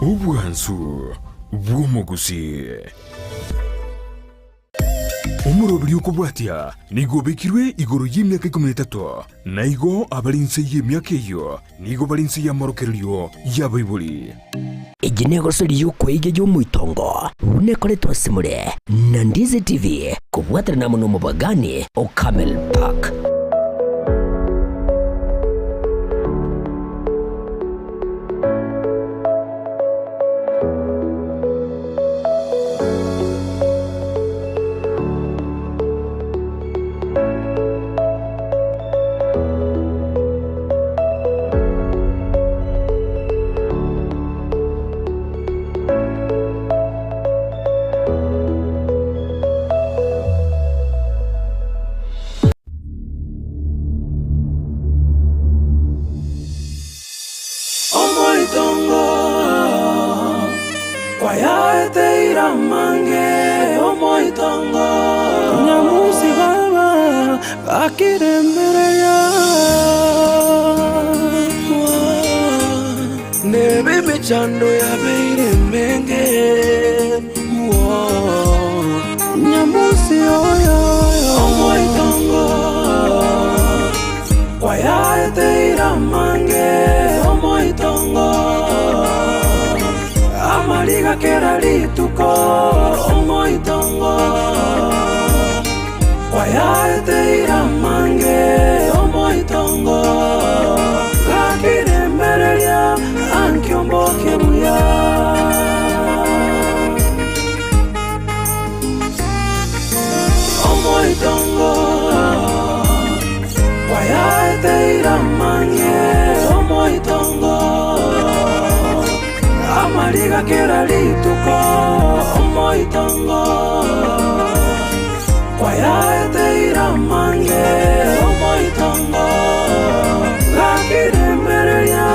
Obwansu bw'omogusii. Omoroberi okobwatia nigo obekirwe igoro y'emiaka ikomi na etato, na igo abare inse y'emiaka eyio nigo bare inse y'amorokererio y'abaibori. Eye negosori y'okweiga y'omoitongo buna ekoretwe ase more na Ndizi TV kobwaterana amo n'omobagani o Camel Park. Omoitongo kwayaeteire amange, omoitongo. Nyamusi baba gakiremereria, Nebe emechando yabeire emenge, Nyamusi oyo, omoitongo. Kwayaeteire amange omoitongo, amariga kera rituko omoitongo. Kwayaeteire amange omoitongo, gakiremereria ankio mboke buya. Omoitongo kwayaeteire amange omoitongo amariga kera rituko omoitongo kwayaeteire amange omoitongo gakiremereria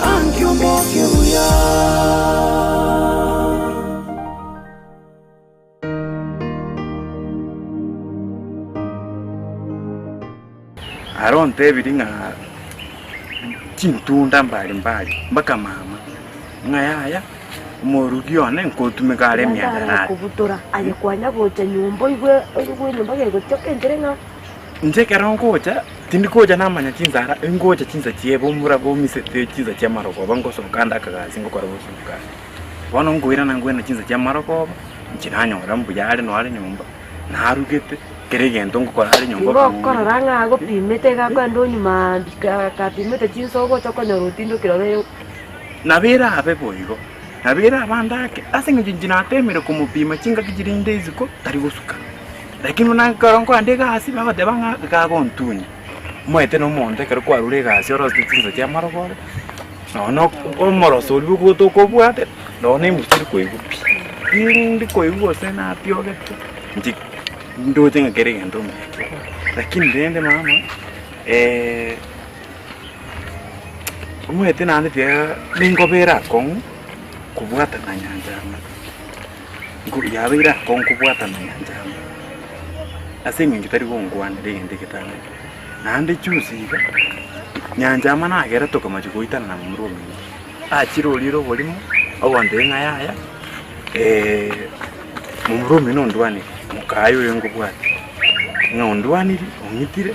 ankio mboke buya. Aro ontebirie ng'a chintunda mbari mbari mpaka mama, ng'a yaya omorugi one nkotumeka are emiadarati. Kobutora aye kwanya gocha nyomba oigwe oigwe enyomba gegotioka enchera ng'a. Inche ekero ngocha, tindi gocha namanya chinsara, ngocha chinsa chia bomura bomisete chinsa chia marogoba ngosoka ande akagasi ngokora bosuka. Bono nkoirana nkoirana chinsa chia marogoba, inche nanyora mbuya are noare nyomba, narugete, kera egento ngokora are nyomba Igo okorora ng'a agopimete iga akoenda onyuma mbi kapimete chinsa ogocha okonyora otindokire ororo. Nabo erabe boigo, nabo erabe ande ake, ase eng'encho inche natemire komopima chingaki chiria inde isiko, tari gosuka. Lakini buna ekero nkoenda egasi, bagoteba ng'a iga agontunya. Omanyete na omonto ekero kwarure egasi orosete chinsa chia amarogo ore, nonya omoroso oria ogote okobwate, nonya emusu teri koigwa pi, tindi koigwa gose natiogete, inche ndoche ng'a kera egento omanyete. Lakini rende mama, omanyete naende tiga ninkobera akong'u kobwatana nyancha amo, yabeire akong'u kobwatana nyancha amo. Ase eng'encho tari gonkwanera egento egetang'ani. Naende juzi iga, nyancha amo nagera tokamachia goitana na momura ominto. Achire orire oborimo, ogontebia ng'a yaya, momura omino ondwanire, mokaye oyo nkobwate, ng'a ondwanire, ong'itire,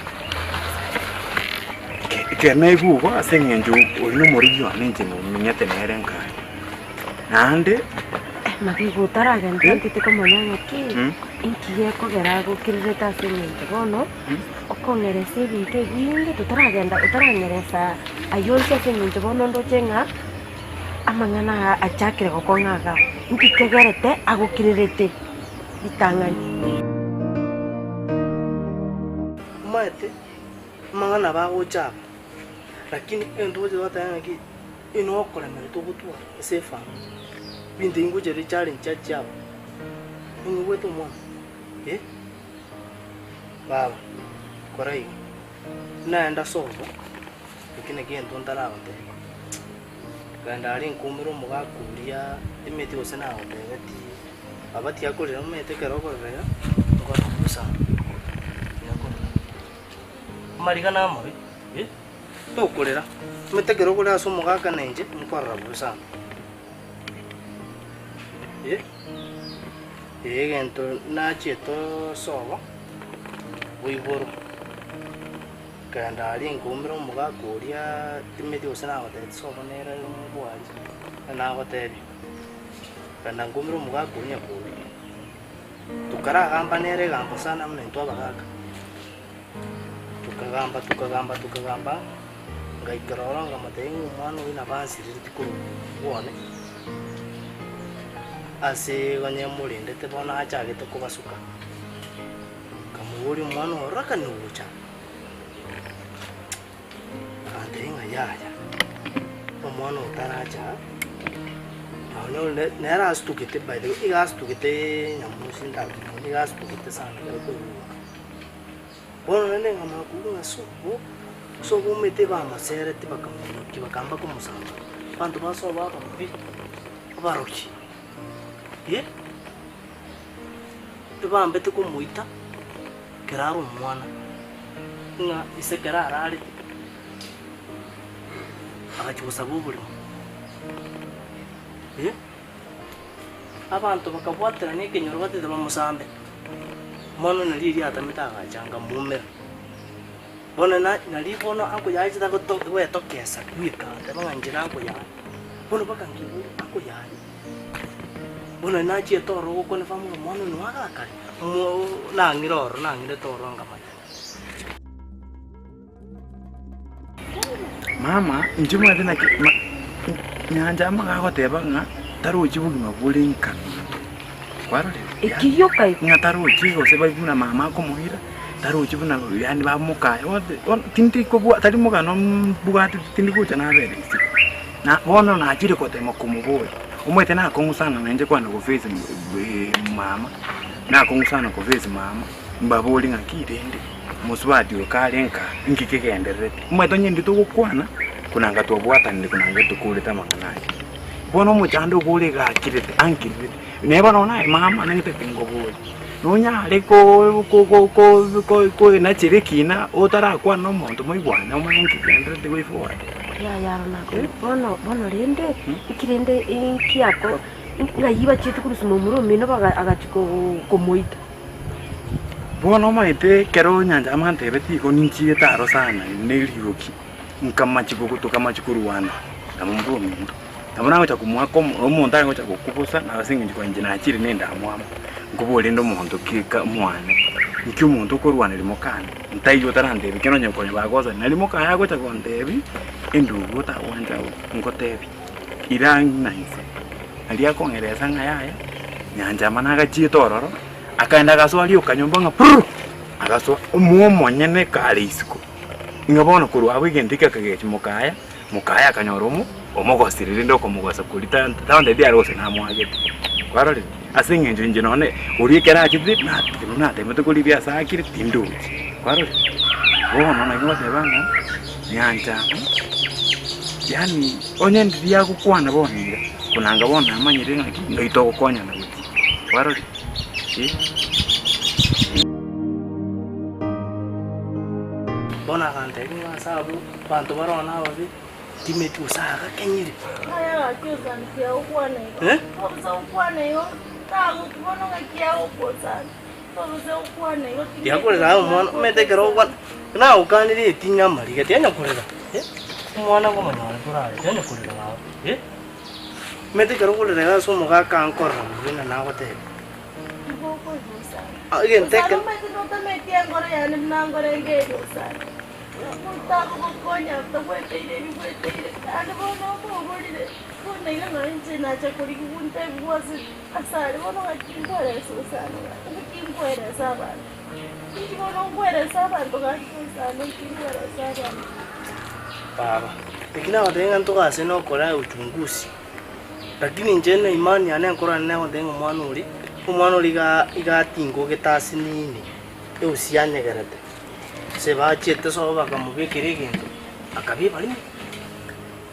ekero naigwa igo ase eng'encho oyio nomorigi one inche momenyete nere nkaye. Naende. Magega otaragenda ntete komanya ng'aki, inki gekogera agokirerete ase eng'encho bono, okong'eresa ebinto ebinge totaragenda otarang'eresa ayio onsi ase eng'encho bono ndoche ng'a amang'ana aya achakire gokong'a igaa. Inki kegerete agokirerete ritang'ani? Omanyete amang'ana aba agocha aba, lakini egento ogocha goteba ng'aki. Inwe okoremerwa togotwara ase efamiri, ebinto ebi ngocha ere challenge chiachia aba, ninyigwete omwana eh, baba kora iga, naenda sobo, eki nakio egento ntaragotebia, genda aria nkoumere omogaka oria emeti gose nagotebetie, baba tiakorire omanyete ekero okorora iga, nkorora bosa, tiakorera. Amariga namabe eh. Tokorera, omanyete ekero okore ase omogaka na inche, nkorora bobe sana. Eh, eh, egento nachiete sobo, boigoro, nkagenda aria nkaumera omogaka oria timeti gose nagotebetie sobo nere mbwari, nagotebia, nkagenda nkaumera omogaka oria nyakoria. Tokaragamba nere egambo sana buna intwe abagaaka, tokagamba tokagamba tokagamba, ngaikera ororo nkamotebia ng'a omwana oyio nabo ansirereti korwa bwane, ase onye morendete bono achagete kobasuka. Nkamoboria omwana oyo rora kani ogocha, Agantebia ng'a yaya, omwana oyo taracha aa, nonya onde nere asitugete by the way, iga asitugete nyamosi ntakomanya, iga asitugete sana ekero koigwa. Bono naende nkamanya koigwa ng'a sobo, sobo omanyete bamosereti bakamoimokia bakamba komosamba, abanto ba sobo ababe, abaroki, eh, ebambete komoita. Ekero are omwana, ng'a ise ekero ararete, agachia gosaba oboremo. Eh, abanto bakabwaterana ekenyoro batete bamosambe, omwana oyo nario erio atamete agacha nkamoumera. Bono na nario bono akoyachete agoto gwetokesa bweka agateba ng'a inche nakoyare, bono mpaka nkiboria akoyare. Bono nachiete ororo gokwana family omwana oyo nigo agakare, omo nang'ire ororo nang'irete ororo nkamanya. Mama, inche omanyete naki ma- nyancha amo agoteba ng'a tarochi bogima bore nka, kwarorire? Eki gioka igo. Ng'a tarochi gose bai buna mama akomoira, tarochi buna yaani bamokaye bonsi bono tindi kobua tari mogano mbwate tindi gocha nabere isiko. Na bono nachire gotema komoboria, omanyete nakong'u sana nainche kogenda go face mama, nakong'u sana go face mama, mbaborie ng'aki rende mosubati oyo kare nka, inki kegendererete? Omanyete onye intwe togokwana, konanga twabwatanire konanga tokorete amang'ana aya. Bono omochando ogo ore iga akirete, ankirerete, neba bono naye mama nang'etete ngoborie, nonyare ko- ko- ko- ko- ko- koenachera ekina otarakwana na omonto moigwane omanye nki kegendererete go forward. Yaya aro nakore bono bono rende, eki rende nkiako ng'ai bachiete korwa momura omino baga agachia komoita. Bono omanyete ekero nyancha amantebetie igo ninchiete aro sana ne eriogi, nkamachia tokamachia korwana na momura ominto. Nabo nagocha komoaka omo omonto aye gocha gokubosa na ase eng'encho konya inche nachire na endamwamu, nkoboria rende omonto ki ka mwane, nki omonto okorwaneria mokane, ntaiyo otarantebia ekero onye konya bagosana, nari mokaye agocha gontebia, endugu otagwancha ngotebi, ira ng'a inse. Aria akong'eresa ng'a yaya, nyanchama nagachiete ororo, akaenda agasoa rioka nyomba ng'a purr, agasoa, omwa omonyene kare isiko, ng'a bono korwa abwo egento eke akagechia mokaya, Mokaye akanyora omo omogosire rende okomogosa koria ta taontebi are gose namoagete. Kwarorire? Ase eng'encho inche nonye oria ekero achete na natemete korigia ase akire tindochi. Kwarorire? Bono naki ngoteba ng'a nyancha amo yaani onye ndiria agokwana bono iga, konanga bono namanyire ng'aki ngai togokonyana gochia. Kwarorire? Eh. Bono agantebia ng'a ase abwo. Abanto bare oo nababe, timeti gose agakenyire. Eh? Tiakorera aye omwana, omanyete ekero ogokwana, nagokanire etinya amariga, tianya korera, eh, omwana nkomonyora torare, tianya korera baba, eh. Omanyete ekero okorera iga ase omogaka ankorera bobe na nagotebia. Ah, egento eke. Baba, eki nagotebia ng'a ntogase nokora uchunguzi, lakini inche na imani yane nkorora nagotebia ng'a omwana oria, omwana oria iga iga atingogete asinini, eusi yanyegerete. Ase bachiete sobo bakamobekera egento, akaba ebarimo,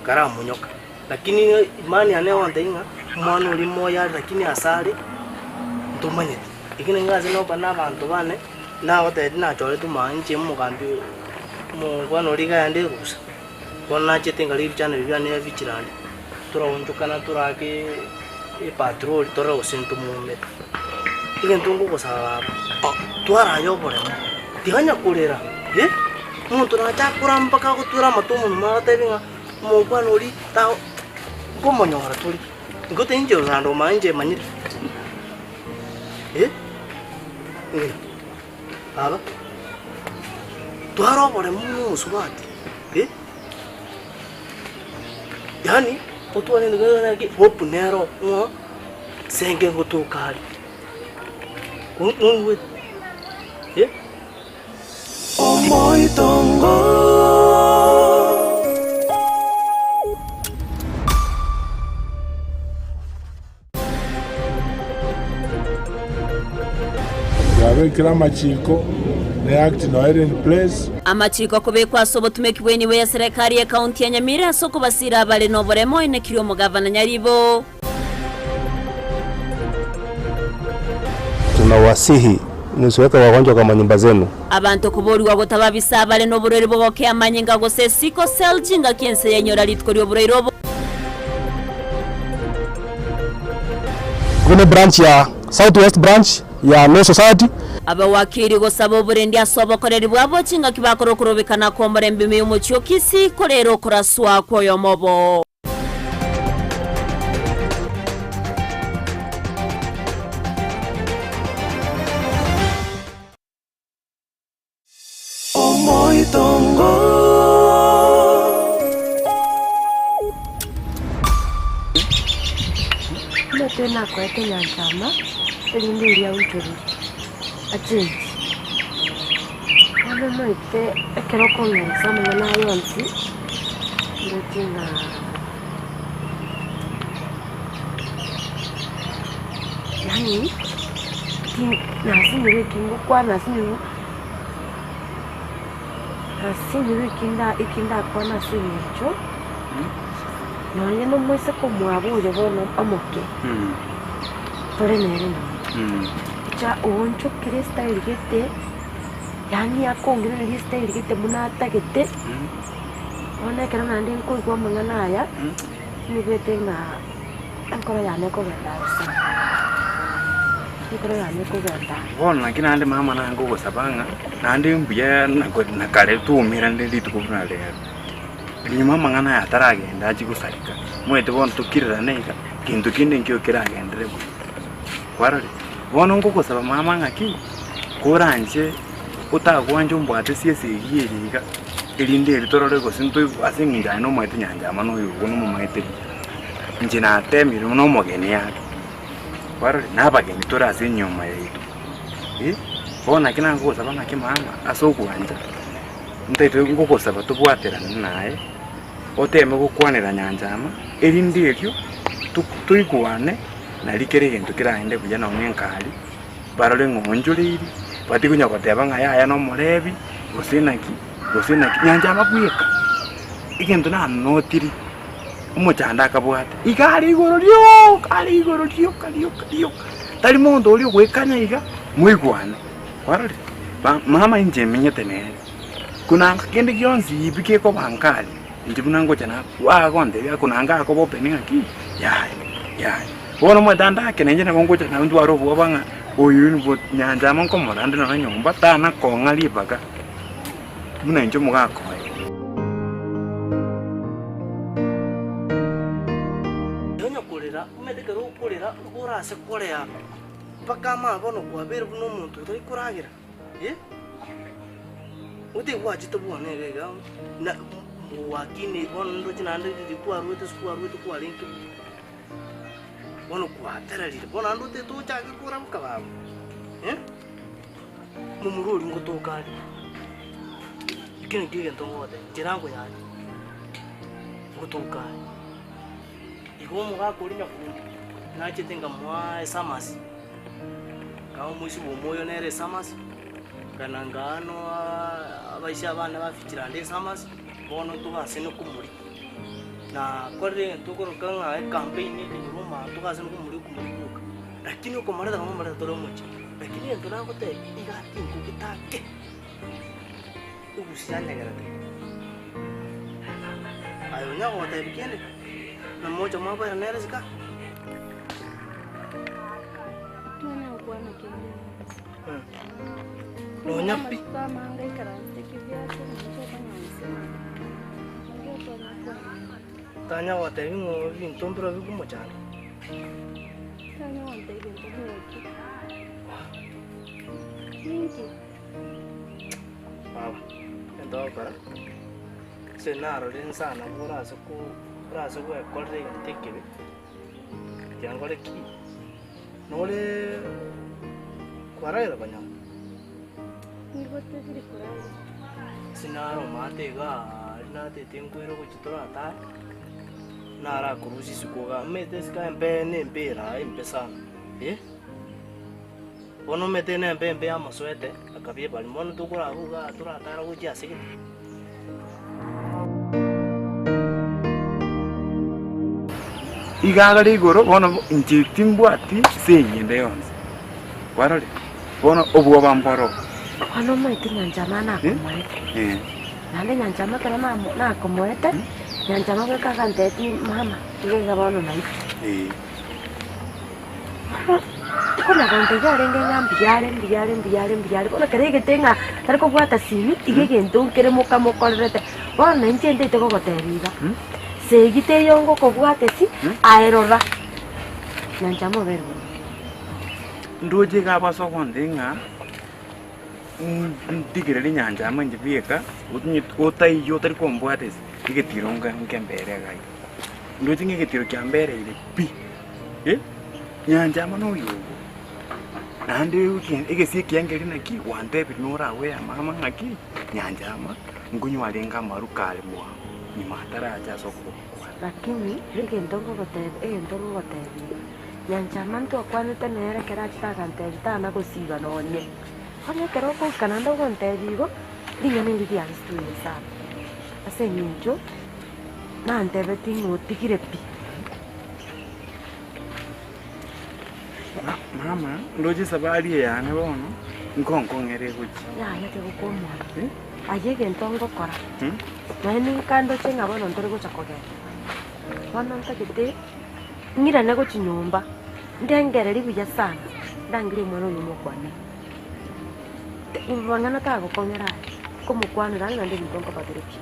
karamonyoka. Lakini imani yane egontebia ng'a omwana oria moyo are lakini ase are ntomanyeti. Lakini nigo ase noba na abanto bane, nagotebi nachorete omoanche omogambi omokwana oria iga aende erusa. Bono nachete nkarika ebichani biria biane bia vigilante, toraonchokana toraake. Epatroli torore gose ntomoumere. Egento ngogosaba baba, twara aye oboremu, tiganya korera, eh, omonto nache akore mpaka agotwere amato omonwa agotebi ng'a omokwana oria tago nkomonyora tore, ingo inche naende omanye inche manyire, eh, ng'ina baba, twara oboremu buna omosubati, eh. Yaani otware naki hope nero ng'a senge ngotoka are, nonigwete eh. Omoitongo. Twabekire amachiko na Act noyo ere in place. Amachiko kobekwa ase obotumeki bw'enibo ya serekari y'Ekaunti ya Nyamira ase okobasira abare noboremo oenekirie omogavana Nyaribo. Tunawasihi musiweke wagonjwa kwa manyumba zenu. Abanto koborigwa gotababisa abare noborwaire bw'ogokea amanyinga gose sickle cell chingaki ense yainyora rituko ri'oborwaire obo. Ebe ne branch ya South West branch ya Law Society. Abawakili gosaba oborendi ase obokoreri bwabo chingaki bakora okorobekana kw'omorembe ime y'omochie o Kisii, korera okoraswa kw'oyomo obo. Omoitongo. Omotwe nakoete nyanchama, erinde erio aonchorerie, achenche. Bono omanyete ekero okong'eresa amang'ana aya onsi, ndoche ng'a yaani ti- nasinyire eki ngokwana nasinyire. Nasinyirwe eki ndakwane ase engencho, nonye nomoiseke omwabo oyo bono omoke, tore nere nyomba. Echa oonchokire estyle gete, yaani akongiraneria estyle gete buna atagete, bono ekero naende nkoigwa amang'ana aya, nigwete ng'a enkoro yane ekogenda are sana, enkoro yane ekogenda are. Bono naki naende mama nange ogosaba ng'a naende mbuya na kare twaumerane rituko buna rero. Nyuma amang'ana aya ataragenda achie gosareka, omanyete bono tokirerane iga, gento kende nkio keragenderere buya. Kwarorire? Bono ngogosaba mama ng'aki, koranche otagwancha ombwate ase esegi eye iga, erinde eri torore gose ntoi ase eng'encho aye nomanyete nyanchama na oyo ogo nomomaete buya. Inche natemire buna omogeni ake. Kwarorire? Na abageni tore ase enyoma yaito. Eh, bono naki nagogosaba ng'aki mama, ase ogwancha, ntaete ngogosaba tobwaterane naye, oteme gokwanera nyanchama, erinde erio toigwane, nari kera egento keragende buya nonye nkari, barore ng'a oonchoreiri, batige konya goteba ng'a yaya nomorebi, gose naki, gose naki, nyanchama bweka, egento nanotiri. Omochando akabwate, iga are igoro rioka, are igoro rioka rioka rioka, tari monto oria ogoekana iga, moigwane. Kwarorire? Ba mama inche menyete nere, kunanga kende gionsi pi gekoba nkari, inche buna ngocha na agontebia kunanga akoba open ng'aki yaya yaya. Bono omanyete ande ake nainche nabo ngocha nabo ntware obwoba ng'a oyo nigo nyancha amo nkomorora ande nonye nyomba tana kong'a ribaga buna inche omogaka oye. Onya korera, omanyete ekero okorera nigo orase korea mpaka amanye bono kwabeire buna omonto otari koragera eh. Otigwachete bono iga iga na gwakine bono ndoche naende riria kwarwete ase kwarwete kwarenge bono kwatererire bono naende otagete ochake koraboka baba eh. Momura oria ngotoka are, ekio nakio egento ngogotebia, inche nakoyare, ngotoka are. Igo omogaka oria nyakundi, nachete nkamoa esamasi, nkaa omoisia bwa omoyo nere esamasi, nkana nkaa noaa abaisia abane bafichire ande esamasi, bono togase nokomoria. Na korire egento okoroka ng'a ecampaign ekenyoro omonto togase nokomoria okomoria gwoka. Lakini okomoreta nkomoreta tore omochie. Lakini egento nagotebia, iga tinkogita ake, egusi yanyegerete. Aye onya gotebia kende, na mocha mwakoera nere isiko aa. gokwana kende gionsi. Nonya pi. Amatuko amange aikaransete kibiato, ninche okonyora nsimama. Naki okonya kwana. Tanya gotebia ng'a ebinto mbiro bikomochanda. Tanya gontebia ebinto buna ekio. Ninki? Baba, egento ogokora, ase narorire inse nabo orase ko orase gwekorera egento ekebe, tiga nkore ki? Nore kwaragera konyora? Nigo tebire koragera. Ase naro omate iga aria natete nkoira ogochia toratare, narakorusia isiko igaa, omanyete isiko embe na embe ere aa embe sana eh. Bono omanyete nembe embe yamosoete, akabia ebari, bono tokorabwo igaa toratare gochia ase gete. Iga agare igoro, bono inche timbwati segi ende yonsi. Kwarorire? Bono obwoba mboro. Bono omanyete nyanchama nakomoete, naende nyanchama ekero nakomoete, nyanchama goika agantebi mama iga iga bono naikire. Bono kona gontebia arenge ng'a mbuya are mbuya are mbuya are mbuya are, bono ekero aigete ng'a tari kobwata simi, iga egento nkere mokamokorerete. Bono na inche ntaete gogotebia iga, segi teiyo ngokobwateti, aye rora, nyanchama obeire bobe. Ndoche iga abwo ase ogontebia ng'a ntigereri nyanchama inche bieka, otaiyo otari kombwatesi, egetiro nkembere iga iga. Ndoche ng'a egetiro kiambereire pi. Nyancha amo noyogo, naende egesie ekiya nkeria naki gwantebirie noragwe amama ng'aki, nyancha ama nkonywa arenge amaru kare mwago nyuma ataracha ase okoboko kwane. Lakini egento ngogotebia egento ngogotebia iga, nyancha ama ntwakwanete nere ekero achete agantebia tana gosiba nonye. Bono ekero ogoika naende ogontebia igo, ring'ana eri riansituire sana, ase eng'encho nantebetie ng'a otigire pi. Mama, ndoche esabari eye yane bono, nkonkong'ere egochia. Yaya tegokwomora. Aye egento ngokora, naende ninka ndoche ng'a bono ntore gocha kogenda. Bono ntagete ng'irane gochia nyomba, ndengererie buya sana, ndangerie omwana oyo omokwane. Mang'ana tagokong'era aye, nkomokwanera are naende ebinto nkobabere pi.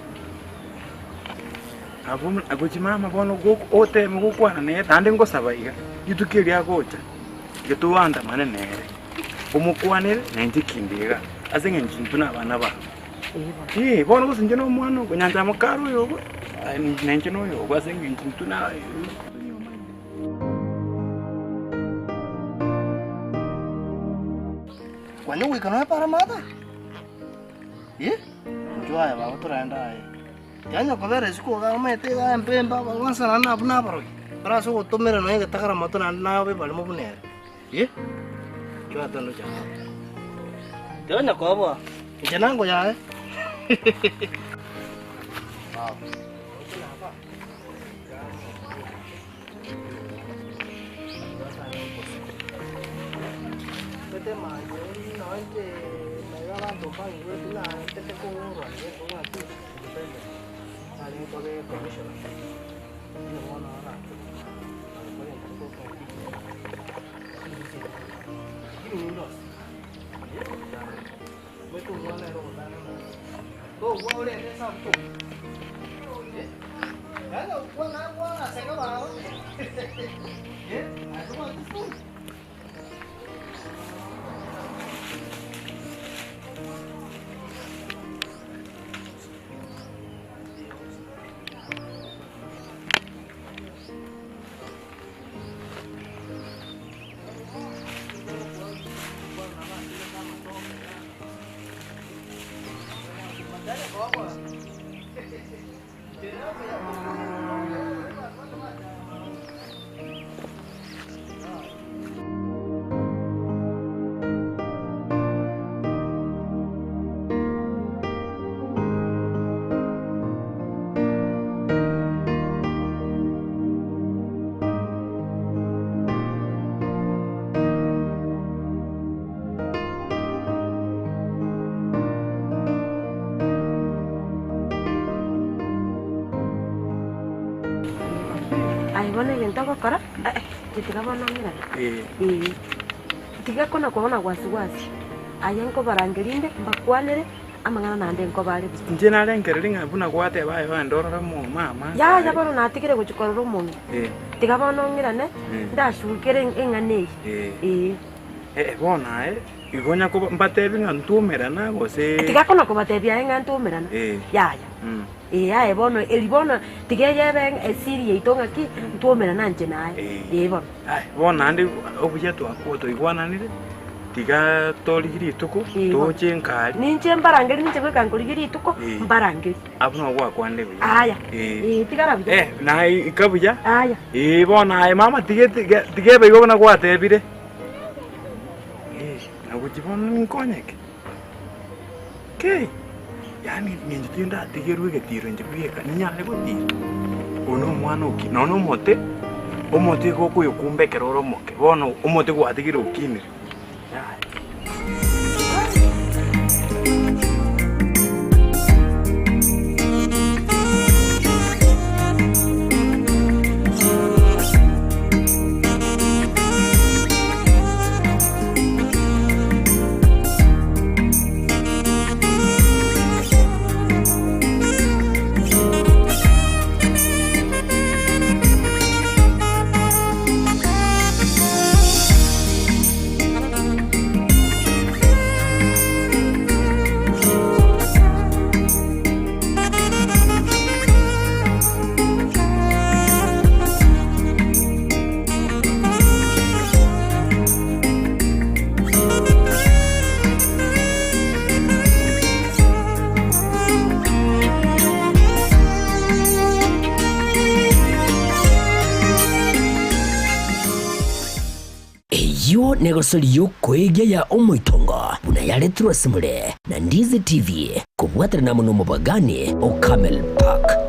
Abwo gochia mama bono oteme gokwana nere naende ngosaba iga, rituko erio agocha, tiga toandamane nere, omokwanere na inche kinde iga, ase eng'encho intwe na abana bago. Ee, bono gose inche na omwana ogo, nyancha mokare oyo ogo, na inche na oyo ogo ase eng'encho intwe na. Kwanya goika nonya paramata? Eh? Inchuo aye baba torende aye. Yanya kobera isiko iga omanyete iga embe embe abang'wansa naende nabwo nabarogi, bare ase ogotomera nonya egetagara mato naende nabe barimo buna ere. Eh, inchuo aye tondoche aa. Tionya koboa, inche nango yaye. Baba. Aye bono egento ogokora, eh, inche tiga bono ng'irane. Ee. Tiga kona koba na gwasi-gwasi, aye nkobarangeria inde mbakwanere amang'ana naende nkobare buya. Inche narengereria ng'a buna gwateba aye ogende orore omomama Yaya bono natigire gochia korora omong'ina, tiga bono ng'irane ndasukere eng'ana eye. Ee. Ee, bono aye igo onya koba mbatebi ng'a ntwomerana gose. Tiga kona kobatebia aye ng'a ntwomerana, yaya. Ee, aye bono eri bono tiga eye ebe esiri yaito ng'aki ntwomerana inche naye. Ee bono. Aye, bono naende obuya twakwo twaigwananire, tiga torigie rituko, toche nkari. Ninche mbarangerie, ninche goika nkorigie rituko, mbarangerie. Abwo nabo gwakwanire buya. Aya, ee, tigara buya. Eh, naye ika buya. Aya. Ee, bono aye mama tiga tiga tiga ebe igo buna gwatebire. Ee, nagochia bono ninkonyeke. Kei! Yaani ninche tindatigerwe egetiro inche bweka, ninyare gotira? Oyo na omwana oki nonya omote, omote igo okoyokumba ekero ore omoke, bono omote gwatigire okinire, yaya. Eyio negosori y'okoegia ya omoitongo buna yaretirwe ase more na Ndizi TV kobwaterana amo nomobagani o Camel Park.